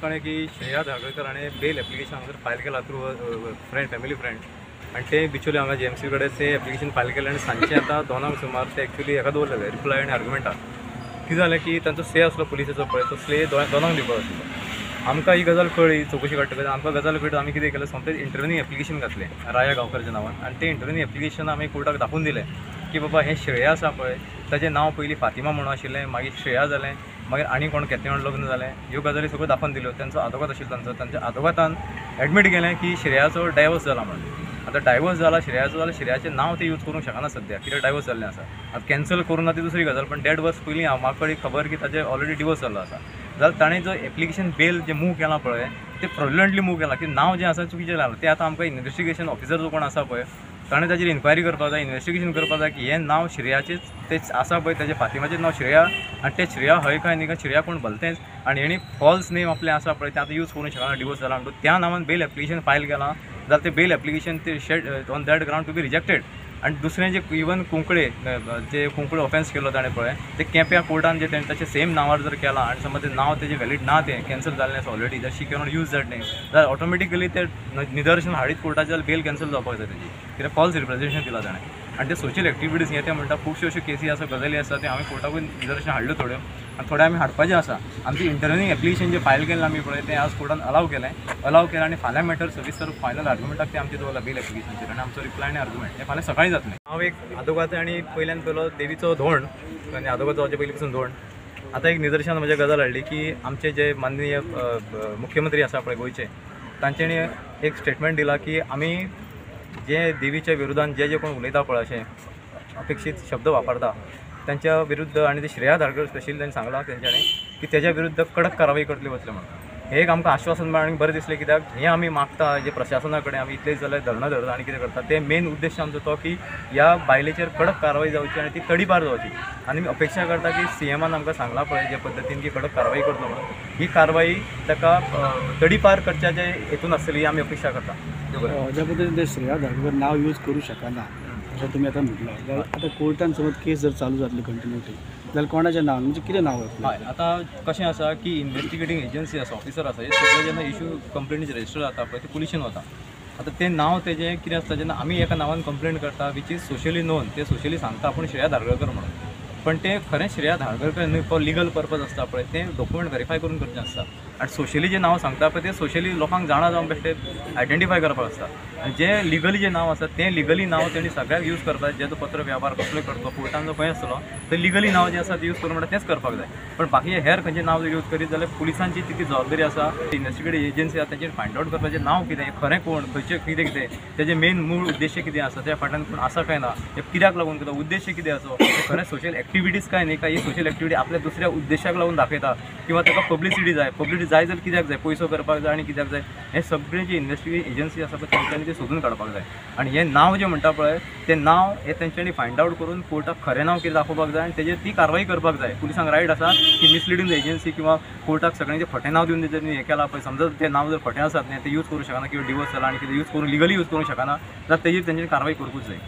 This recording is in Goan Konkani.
कळ्ळें की श्रेया धारगळकर हाणें बेल एप्लिकेशन हांगासर फायल केला थ्रू फ्रेंड, फॅमिली फ्रेंड, आनी ते बिचोले हांगा जीएमसी कडेन ते एप्लिकेशन फायल केलें आनी सांजचें आतां 2 सुमार ते एक्चुली हेका दवरलेले रिप्लाय आनी आर्ग्युमेंटाक. कितें जालें की तांचो स्टे आसलो पुलिसेचो पळय, तो स्टे 2 दिवपाचो आसलो. आमकां ही गजाल कळ्ळी चवकशी काडटकच, आमकां गजाल कळ्ळी आमी कितें केलें, सोमतेंच इंटरव्युनिंग एप्लिकेशन घातलें राया गांवकरच्या नांवान आनी तें इंटरव्युनिंग एप्लिकेशन आमी कोर्टाक दाखोवन दिलें की बाबा हें श्रेया आसा पळय, ताजें नांव पयलीं फातिमा म्हणून आशिल्लें, मागीर श्रेया जालें, मागीर आनी कोण केतने म्हणून लग्न जालें, ह्यो गजाली सगळ्यो दाखोवन दिल्यो. तांचो आदोगाद आशिल्लो तांचो, तांच्या आदोगादान एडमीट केलें की श्रेयाचो डायवोर्स जाला म्हणून. आतां डायवोर्स जाला श्रेयाचो जाल्यार श्रेयाचें नांव तें यूज करूंक शकना सद्या, कित्याक डायवोर्स जाल्लें आसा. आतां कॅन्सल करूं ना ती दुसरी गजाल, पण 1.5 वर्स पयलीं म्हाका कळ्ळी खबर की ताजें ऑलरेडी डिवोर्स जाल्लो आसा. जाल्यार ताणें जो एप्लिकेशन बेल जें मूव केलां पळय तें फ्रॉड्युलंटली मूव केलां, की नांव जें आसा चुकीचें लागलां. तें आतां आमकां इन्वेस्टिगेशन ऑफिसर जो कोण आसा पळय ताणें ताजेर इन्क्वायरी करपाक जाय, इन्वेस्टिगेशन करपाक जाय की हें नांव श्रेयाचेंच तें आसा पळय, ताजें फातिमाचें नांव श्रेया आनी तें श्रेया हय काय न्ही, काय श्रेया कोण भलतेंच आनी हेणी फॉल्स नेम आपलें आसा पळय तें आतां यूज करूंक शकना डिवोर्स जाला म्हणटूच त्या नांवान बेल एप्लिकेशन फायल केलां जाल्यार तें बेल एप्लिकेशन तें shed on that ground to be rejected. आनी दुसरें जे इवन कुंकळे जे कुंकळे ऑफेन्स केलो ताणें पळय ते केप्यां कोर्टान जे तेणें ताचें सेम नांवार जर केलां आनी समज तें नांव तेजें व्हॅलीड ना, तें कॅन्सल जाल्लें आसा ऑलरेडी, जाल्यार she cannot use that name, जाल्यार ऑटोमॅटिकली तें निदर्शन हाडीत कोर्टाचें जाल्यार बेल कॅन्सल जावपाक जाय तेजी, कित्याक फॉल्स रिप्रेजेंटेशन दिलां ताणें. आनी ते सोशल एक्टिविटीज हें तें म्हणटा खुबश्यो अश्यो केसी आसा, गजाली आसा, ते हांवें कोर्टाकूय निदर्शन हाडल्यो थोड्यो आनी थोड्यो आमी हाडपाचें आसा. आमचें इंटरव्युनिंग एप्लिकेशन जें फायल केल्लें आमी पळय तें आज कोर्टान अलाव केलें, अलाव केलें आनी फाल्यां मॅटर सविस्तर फायनल आर्ग्युमेंटाक तें आमचें दवरलां बेल एप्लिकेशनाचेर आनी आमचो रिप्लाय आनी आर्ग्युमेंट हें फाल्यां सकाळीं जातलें. हांव एक आदोगाद आनी पयल्यान पयलो देवीचो धोंड आनी आदोगाद जावचे पयलीं पसून धोंड. आतां एक निदर्शन म्हज्या गजाल हाडली की आमचे जे माननीय मुख्यमंत्री आसा पळय गोंयचे, तांच्यांनी एक स्टेटमेंट दिलां की आमी जे देवीच्या विरोधान जे जे कोण उलयता पळय अशें अपेक्षीत शब्द वापरता तांच्या विरुद्ध, आनी ते श्रेया धारगळ स्पेशली तांणी सांगलां तेंच्यांनी की तेज्या विरुद्ध कडक कारवाई करतली वतले म्हणून. हें एक आमकां आश्वासन मेळ्ळें आनी बरें दिसलें, कित्याक हें आमी मागता जे प्रशासना कडेन आमी इतलें जाल्यार धरणां धरता आनी कितें करता, तें मेन उद्देश आमचो तो की ह्या बायलेचेर कडक कारवाई जावची आनी ती तडीपार जावची. आनी आमी अपेक्षा करता की सीएमान आमकां सांगलां पळय जे पद्दतीन की कडक कारवाई करतलो म्हणून, ही कारवाई ताका तडीपार करच्या जे हेतून आसतली ही आमी अपेक्षा करता. ज्या पद्दतीन ते श्रेया धारगळकर नांव यूज करूं शकना अशें तुमी आतां म्हटलां, जाल्यार आतां कोर्टान समज केस जर चालू जातली कंटिन्युटी जाल्यार कोणाचें नांव म्हणजे कितें नांव येतलें? हय, आतां कशें आसा की इन्वेस्टिगेटींग एजन्सी आसा, ऑफिसर आसा, हे सगळे जेन्ना इशू कंप्लेनीच रजिस्टर जाता पळय ते पुलिशेन वता. आतां तें नांव तेजें कितें आसता, जेन्ना आमी एका नांवान कंप्लेन करता which is socially known, ते सोशली सांगता आपूण श्रेया धारगळकर म्हणून, पण तें खरें श्रेया धारगळकर न्हय, फॉर लिगल पर्पज आसता पळय तें डॉक्युमेंट वेरीफाय करून करचें आसता. आनी सोशली जें नांव सांगता पळय तें सोशली लोकांक जाणा जावन बेश्टें आयडेंटिफाय करपाक आसता. आनी जें लिगली जें नांव आसा तें लिगली नांव तेणी सगळ्याक यूज करता, जे तो पत्र वेव्हार कसलोय करतलो कोर्टान जो खंय आसतलो ते लिगली नांव जें आसा तें यूज करून म्हणटा तेंच करपाक जाय. पण बाकी हेर खंयचें नांव जर यूज करीत जाल्यार पुलिसांची तितली जबाबदारी आसा, इन्वेस्टिगेटीव एजन्सी आसा तेंचेर फायंड आवट करपाचें नांव कितें, खरें कोण, खंयचें कितें कितें, तेजें मेन मूळ उद्देश कितें आसा, त्या फाटल्यान कोण आसा काय ना, हें कित्याक लागून करता, उद्देश कितें आसा, खरें सोशल एक्टिविटीज काय न्ही, काय ही सोशल एक्टिविटी आपल्या दुसऱ्या उद्देशाक लागून दाखयता किंवा ताका पब्लिसिटी जाय, पब्लिसिटी जाय जाल्यार कित्याक जाय, पयसो करपाक जाय आनी कित्याक जाय, हें सगळें जे इन्वेस्टिगेटीव एजन्सी आसा पळय तेंच्यांनी तें सोदून काडपाक जाय. आनी हें नांव जें म्हणटा पळय तें नांव हें तेंच्यांनी फायंड आवट करून कोर्टाक खरें नांव कितें दाखोवपाक जाय आनी तेजेर ती कारवाई करपाक जाय. पुलिसांक रायट आसा की मिसलिडींग एजन्सी किंवा कोर्टाक सगळ्यांचें खोटें नांव दिवन तेजेर हें केलां पळय, समजा तें नांव जर खोटें आसात न्ही तें यूज करूंक शकना किंवा डिवोर्स जाला आनी कितें यूज करून लिगली यूज करूंक शकना जाल्यार तेजेर तेंच्यांनी कारवाई करूंकूच जाय.